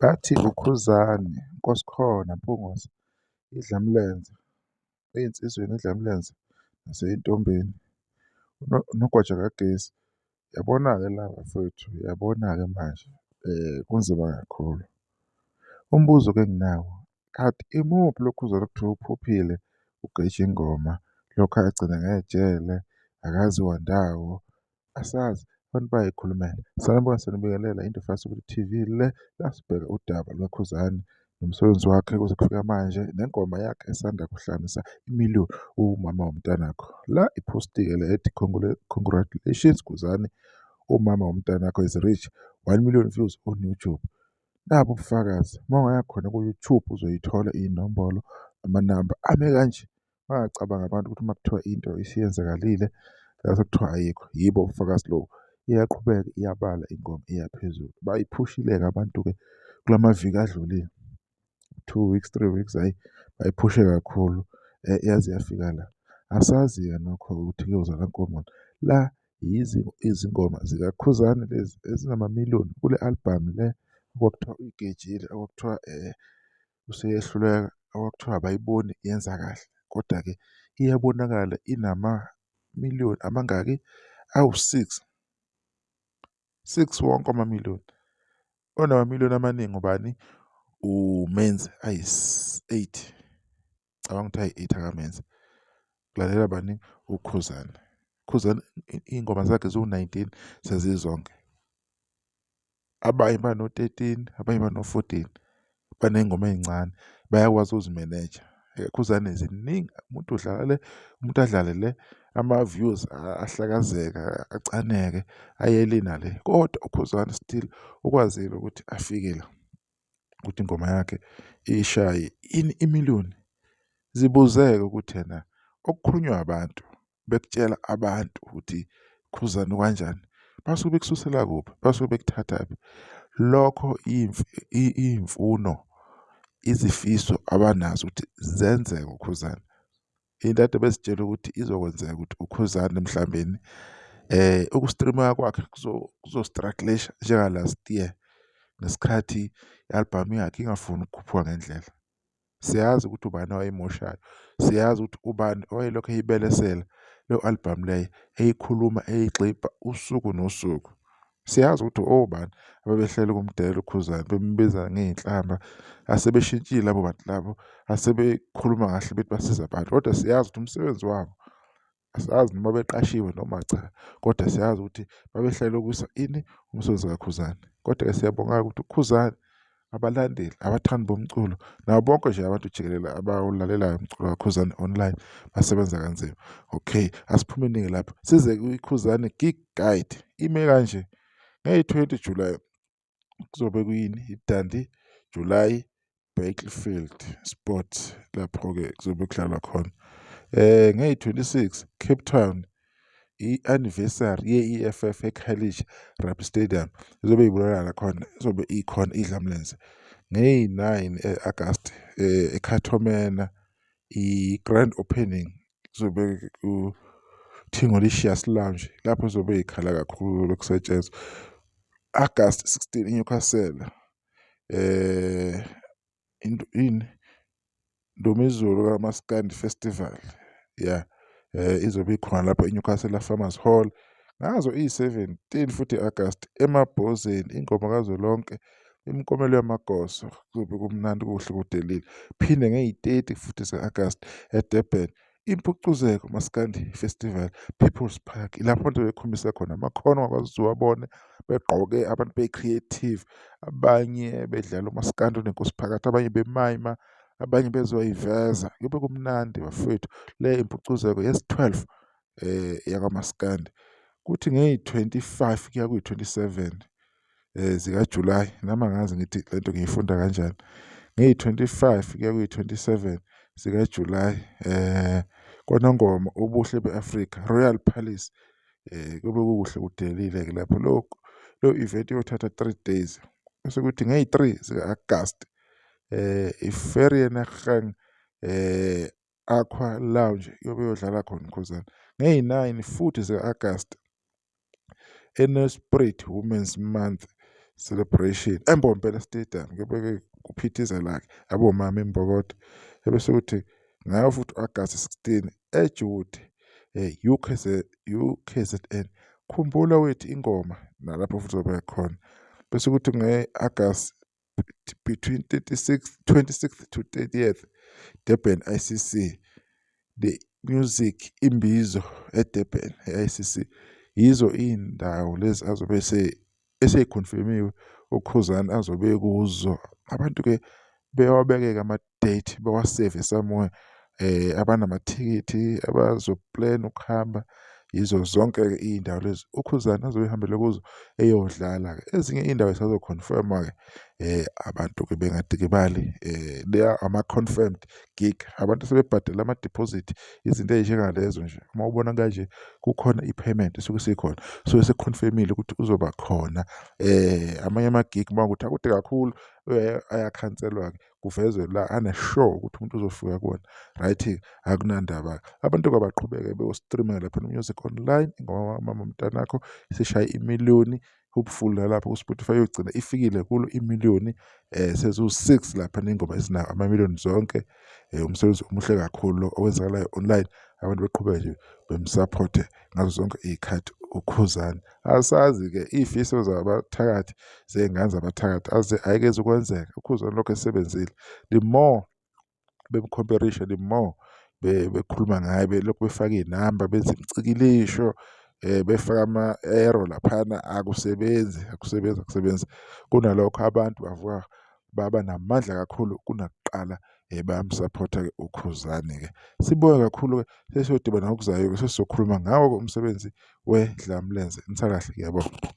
Bathi uKhuzani, Nkosikhona Mpungose, iDlamlenze ey'nsizweni iDlamlenze nasey'ntombini nogwaja kagesi. Uyabona-ke la bafowethu, uyabona-ke manje kunzima kakhulu. Umbuzo-ke enginawo, kanti imuphi lo Khuzani okuthiwa uphuphile ugeja ingoma lokhu agcina ngejele, akaziwa ndawo, asazi abantu bayay'khulumela. Sanibona, siyanibingelela Indofasa TV le, la sibheka udaba lukaKhuzani nomsebenzi wakhe kuze kufika manje nengoma yakhe esanda kuhlanganisa imiliyoni, Umama Womntanakho. La iphosti-ke le ethi congratulations Khuzani, umama womntanakho has reached 1 million views on YouTube. Nabu ubufakazi, uma ungaya khona ku-YouTube uzoyithola iy'nombolo, amanamba ame kanje. Bangacabangi abantu ukuthi uma kuthiwa into isiyenzakalile bese kuthiwa ayikho, yibo ubufakazi lobu. Iyaqhubeka iyabala ingoma iya phezulu. Bayiphushile-ke abantu-ke kula maviki adlulile, 2 weeks, 3 weeks, hhayi bayiphushe kakhulu yaze yafika la. Asazi-ke nokho ukuthi kuyozala nkomoni. La yizi izingoma zikaKhuzani lezi ezinamamiliyoni kule album le okwakuthiwa uyigejile, okwakuthiwa useyehluleka, okwakuthiwa abayiboni yenza kahle, kodwa-ke iyabonakala inamamiliyoni amangaki? Awu-six, six wonke amamiliyoni. Onamamiliyoni amaningi ubani? UMenzi ayi-eight, cabanga ukuthi ayi-eight akaMenzi. Kulalela bani? UKhuzani. Khuzani iy'ngoma zakhe ziwu-19 sezizonke. Abanye bano-13, abanye bano-14, baney'ngoma ey'ncane, bayakwazi ukuzimeneja. Khuzani ziningi, umuntu udlala le, umuntu adlale le, ama-views ahlakazeka, acaneke, aye le nale. Kodwa uKhuzani still ukwazile ukuthi afike la, ukuthi ingoma yakhe ishaye ini imiliyoni. Zibuze-ke ukuthi ena okukhulunywa abantu bekutshela abantu ukuthi Khuzani ukanjani, basuke bekususela kuphi, basuke bekuthathaphi? Lokho iy'mfuno, izifiso abanazo ukuthi zenzeke kuKhuzani. Into ade bezitshela ukuthi izokwenzeka ukuthi uKhuzani mhlawumbeni uku-stream-a kwakhe kuzo-struggle-isha njenga-last year ngesikhathi i-album yakhe ingafuni ukukhuphuka ngendlela. Siyazi ukuthi ubani owayimoshayo, siyazi ukuthi ubani owayelokhu eyibelesela leyo album leyo, eyikhuluma eyigxibha usuku nosuku. Siyazi ukuthi obani ababehlele ukumdelela uKhuzani bembiza ngey'nhlamba, asebeshintshile labo bantu labo, asebekhuluma kahle bethi basiza abantu, kodwa siyazi ukuthi umsebenzi wabo asazi noma beqashiwe noma cha, kodwa siyazi ukuthi babehlele ukusa ini umsebenzi kaKhuzani. Kodwa-ke siyabonga-ke ukuthi uKhuzani abalandeli, abathandi bomculo nabo bonke nje abantu jikelele abawulalelayo umculo kaKhuzani online basebenza kanzima. Okay, asiphumeni-ke lapho size kwiKhuzani Gig Guide ime kanje ngeyi-20 July kuzobe kuyini iDundee July Bakersfield Sport lapho-ke kuzobe kudlalwa khona. Ngeyi-26 Cape Town i-anniversary ye-E_F_F eKhayelitsha Rugby Stadium izobe ibonakala khona izobe ikhona iDlamlenze. Ngeyi-9 Agasti eCato Manor i-grand opening kuzobe ku-Thingolicious Lounge lapho izobe ikhala kakhulu lokusetshenzwa. August 16 eNewcastle ini Ndumezulu kaMaskandi Festival ya izobe ikhona lapho eNewcastle Farmers Hall ngazo iyi-17 futhi August eMabhozeni ingoma kazwelonke imiklomelo yamagoso kuzobe kumnandi kuhle kudelile phinde ngeyi-30 futhi ze-August eDurban Impucuzeko Maskandi Festival People's Park ilapho abantu bekhombisa khona amakhono ongakwazi ukuthi uwabone begqoke abantu be-creative abanye bedlala umaskandi onenkosi phakathi abanye bemayima abanye bezoyiveza kuyobe kumnandi bafowethu le impucuzeko yesi-12 yakwaMaskandi kuthi ngeyi-25 kuya kuyi-27 zikaJulayi nami angazi ngithi le nto ngiyifunda kanjani ngeyi-25 kuya kuyi-27 zikaJulayi kwaNongoma ubuhle be-Afrika Royal Palace kube kukuhle kudelile-ke lapho lokhu leyo event iyothatha 3 days bese kuthi ngeyi-3 zika-Agasti i-Vereeniging Aqua Lounge iyobe iyodlala khona uKhuzani ngeyi-9 futhi zika-Agasti eNelspruit Women's Month. Celebration eMbombela Stadium, kuyobe-ke kuphithizela-ke abomama imbokodo. Ebese kuthi ngawo futhi u-Agasti 16 eJude UKZN. Khumbula wethu ingoma nalapho futhi uzobe khona. Bese kuthi nge-Agasti between 36, 26th to 30th Durban ICC, the music imbizo eDurban e-ICC. Yizo iy'ndawo lezi azobe eseyikhonfemiwe uKhuzani azobe kuzo. Abantu-ke bewabeke-ke ama-date bewaseve somewhere abanamathikithi abazoplena ukuhamba yizo zonke-ke iy'ndawo lezi uKhuzani azobe ehambele kuzo eyodlala-ke. Ezinye iy'ndawo zisazokhonfemwa-ke abantu-ke bengadikibali they ama-confirmed gig, abantu sebebhadele ama-deposit, izinto ey'njengalezo nje. Uma ubona kanje kukhona i-payment esuke isikhona, suke sekukhonfemile ukuthi uzoba khona. Amanye ama-gig uma kuwukuthi akude kakhulu ayakhanselwa-ke kuvezwe la ane-sure ukuthi umuntu uzofika kuwona. Right-ke akunandaba-ke. Abantu-ke abaqhubeke beyo-stream-a laphana u-music online ngoba mama mntanakho isishaye imiliyoni hopeful nalapho ku-Spotify iyogcina ifikile kulo imiliyoni seziwu-six laphana iy'ngoma ezinawo amamiliyoni zonke. Umsebenzi omuhle kakhulu lo owenzakalayo online, abantu beqhubeke nje bemsaphothe ngazo zonke iy'khathi uKhuzani. Asazi-ke iy'fiso zabathakathi zey'ngane zabathakathi ayike zukwenzeka, uKhuzani lokhu esebenzile. The more bemkhomperisha, the more bekhuluma ngaye belokhu befaka iy'namba benza imicikilisho befaka ama-arrow laphana akusebenzi, akusebenzi, akusebenzi. Kunalokho abantu bavuka baba namandla kakhulu kunakuqala bayamsaphotha-ke uKhuzani-ke. Sibonge kakhulu-ke sesiyodibana ngokuzayo-ke sesizokhuluma ngawo-ke umsebenzi weDlamlenze. Nisale kahle, ngiyabonga.